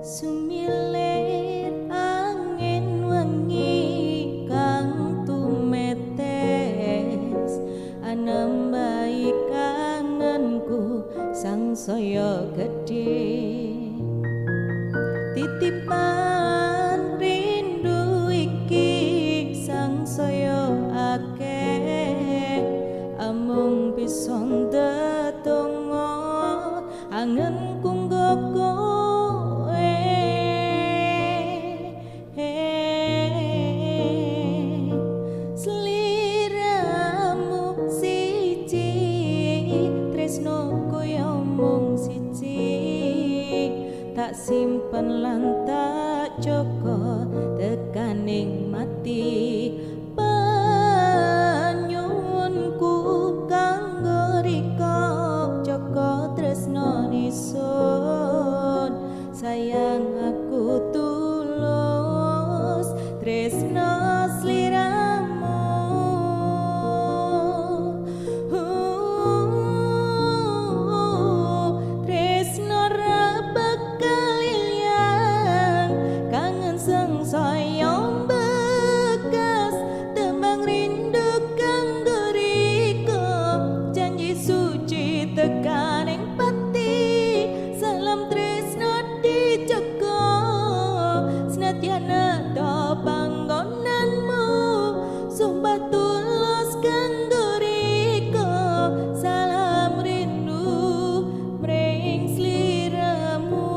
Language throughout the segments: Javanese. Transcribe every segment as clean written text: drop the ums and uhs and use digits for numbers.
Sumilir angin wengi kang tumetes, anambahi kangenku sangsaya gedhe. Titipan rindu iki sangsaya akeh, amung bisa ndedonga angenku nggo kowe. Sliramu siji, tresnoku ya mung siji, tak simpen lan tak jaga tekaning mati. Panyuwunku kanggo rika jaga tresno nisun, sayang aku tulus tresno sliramu. Tresno ra bakal ilang, kangen sengsaya bekas, tembang rindu kanggo rika, janji suci tekaning pati, salam tresno dijaga, senadyan ta panggonanmu, sumpah tulus kanggo rika, salam rindu mring sliramu.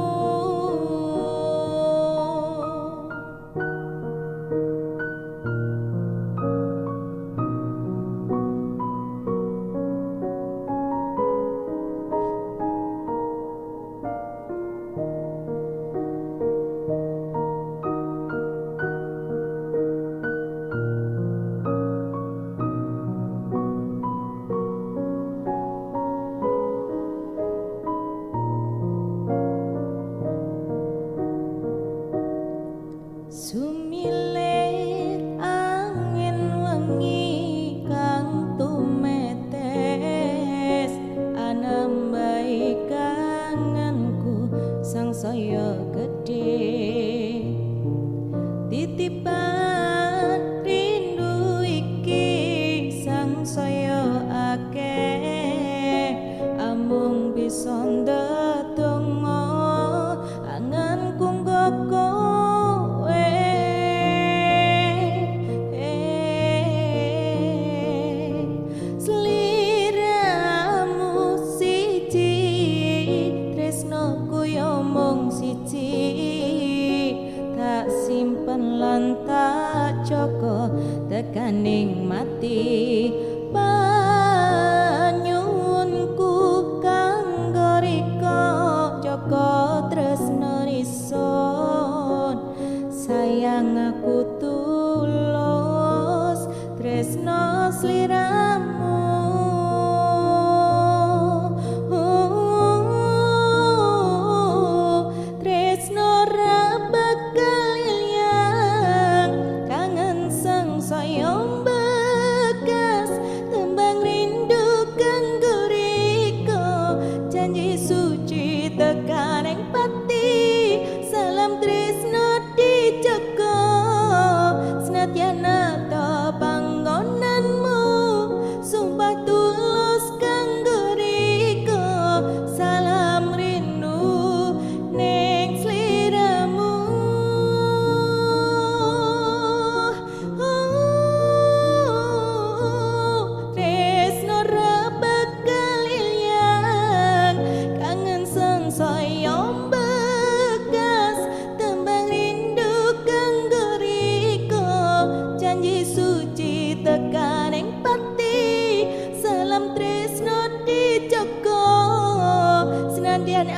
Sumilir angin wengi kang tumetes, anambahi kangenku sangsaya gedhe. Titipan rindu iki sangsaya akeh, amung bisa ndedonga angenku nggo kowe. Sliramu siji, tresnoku ya mung siji, tak simpen lan tak jaga tekaning mati. Panyuwunku kanggo rika jaga tresno nisun, sayang aku tulus tresno sliramu. Tresno ra bakal ilang, kangen sengsaya bekas, tembang rindu kanggo rika, janji suci tekaning pati, salam tresno dijaga, senadyan ta panggonanmu, sumpah tulus kanggo rika, salam rindu ning sliramu. Tresno ra bakal ilang, kangen sengsaya bekas, tembang rindu kanggo rika, janji suci tekaning pati, salam tresno dijaga, senadyan